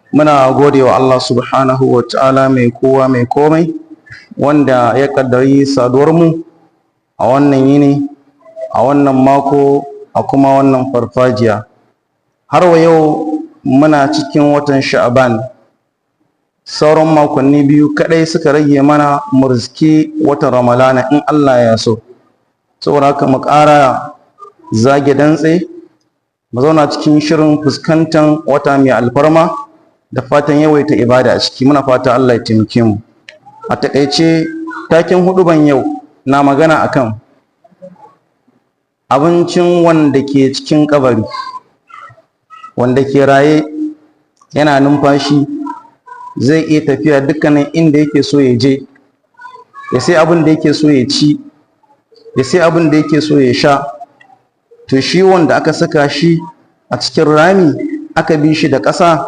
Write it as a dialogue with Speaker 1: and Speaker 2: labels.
Speaker 1: Muna gode wa Allah subhanahu wa ta'ala, mai kowa mai komai, wanda ya kaddari saduwarmu a wannan yini, a wannan mako, a kuma wannan farfajiya. Har wa yau muna cikin watan Sha'aban. Sauran makonni 2 kadai suka rage mana mu riski watan Ramalana in Allah ya so. Saboda haka mu ƙara zage dantse, mu zauna cikin shirin fuskantar wata mai alfarma da fatan yawaita ibada a ciki. Muna fata Allah ya taimake mu. A taƙaice, taken huɗuban yau na magana akan abincin wanda ke cikin kabari. Wanda ke raye yana numfashi zai iya tafiya dukkanin inda yake so ya je, ya sai abin da yake so ya ci, ya sai abin da yake so ya sha. To, shi wanda aka saka shi a cikin rami, aka bi shi da ƙasa.